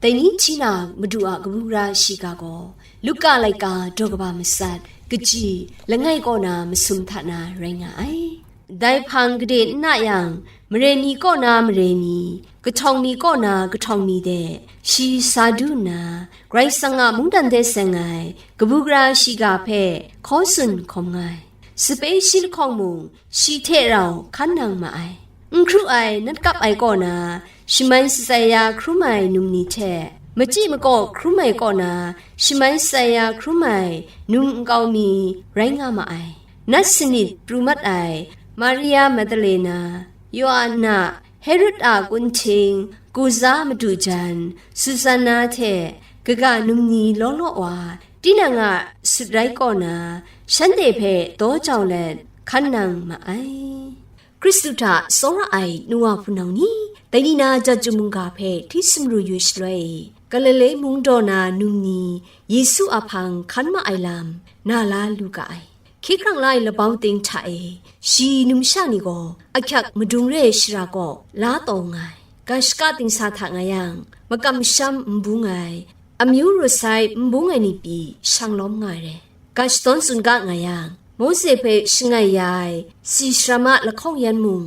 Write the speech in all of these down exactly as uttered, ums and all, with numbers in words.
Dai ni hti na Madu a kabu gara shiga gaw, Luka laika daw kaba matsat, kaji langai kaw na masum hta na rai nga ai. Dai hpang gade n na yang, mare ni kaw na mare ni, kahtawng ni kaw na kahtawng ni de, shi sa du nna, Karai Kasang a mungdan hte seng ai kabu gara shiga hpe hkaw tsun hkawm nga ai. Sape shi lahkawng mung, shi hte rau hkan nang ma ai. N hkru ai nat kap ai kaw na, shamai shatsai ya hkrum ai num ni hte, machyi makaw hkrum ai kaw na, shamai shatsai ya hkrum ai num nkau mi rai nga ma ai. Nat sanit pru mat ai Maria Magdalena, Yoanna, Herod a kunhting, Kuza madu jan, Susanna hte kaga num ni law law wa, tinang a sut rai kaw na, shanhte hpe daw jau let hkan nang ma ai. Hkristu hta tsawra ai nu wa hpunau ni, dai ni na jat chyum mungga hpe hti sumru yu shaloi, Galile mung daw na num ni Yesu a hpang hkan ma ai lam na la lu ga ai. Hkye hkrang la ai labau ting hta e, shi numsha ni gaw ahkyak madung re ai shara kaw la taw nga ai. Ga shaka dingsa hta nga yang, makam masham n bung ai, amyu rawt sai n bung ai ni pyi shang lawm nga ai re. Ga shadawn tsun ga nga yang, Mawse hpe shangai ya ai si sharam a lahkawng yan mung,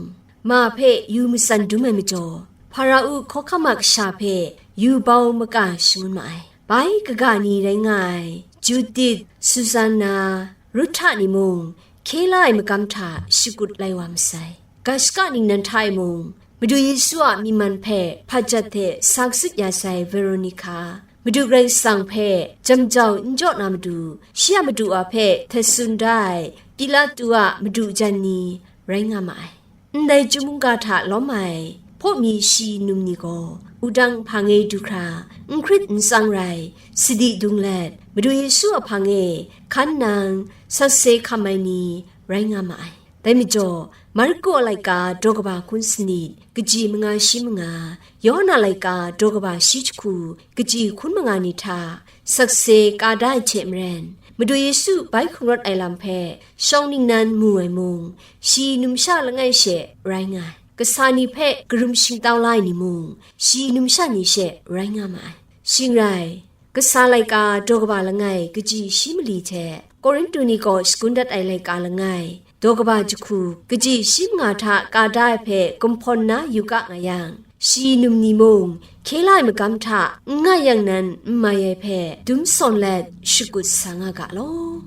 ma hpe yu matsan dum ai majaw, Hpara-u hkawhkam a kasha hpe yu bau maka shangun ma ai. Bai kaga ni rai nga ai, Judit, Susanna, Ruhta ni mung, hkye la ai magam hta shakut lai wa masai. Ga shaka ningnan hta e mung, Madu Yesu a myi man hpe hpat jat hte sa katsit ya sai Veronika, Madu Karai Kasang hpe jam jau n jaw na matu, shi a madu a hpe htet tsun da ai Pilatu a madu jan ni rai nga ma ai. Ndai chyum mungga hta lawm ai hpaw mi shi num ni gaw, wudang hpang e du hkra, n hkrit n tsang rai, sadi dung let, Madu Yesu a hpang e hkan nang sakse hkam ai ni rai nga ma ai. Dai majaw, Marku a laika daw kaba hkun sanit, kaji manga shi manga, Yawhan a laika daw kaba shi jahku, kaji hkun manga ni hta, sakse ka da ai hte maren, Madu Yesu bai hkrung rawt ai lam hpe shawng ningnan mu ai mung, shi numsha langai she rai nga ai. Kasa ni hpe karum shingtau la ai ni mung, shi numsha ni she rai nga ma ai. Shing rai, kasa laika daw kaba langai kaji shi mali hte, Korintu ni kaw shakun dat ai laika langai, daw kaba jahku kaji shi manga hta ka da ai hpe gumhpawn na yu ga nga yang, shi num ni mung, hkye la ai magam hta n nga yang nan n mai ai hpe dum sawn let shakut sa nga ga law.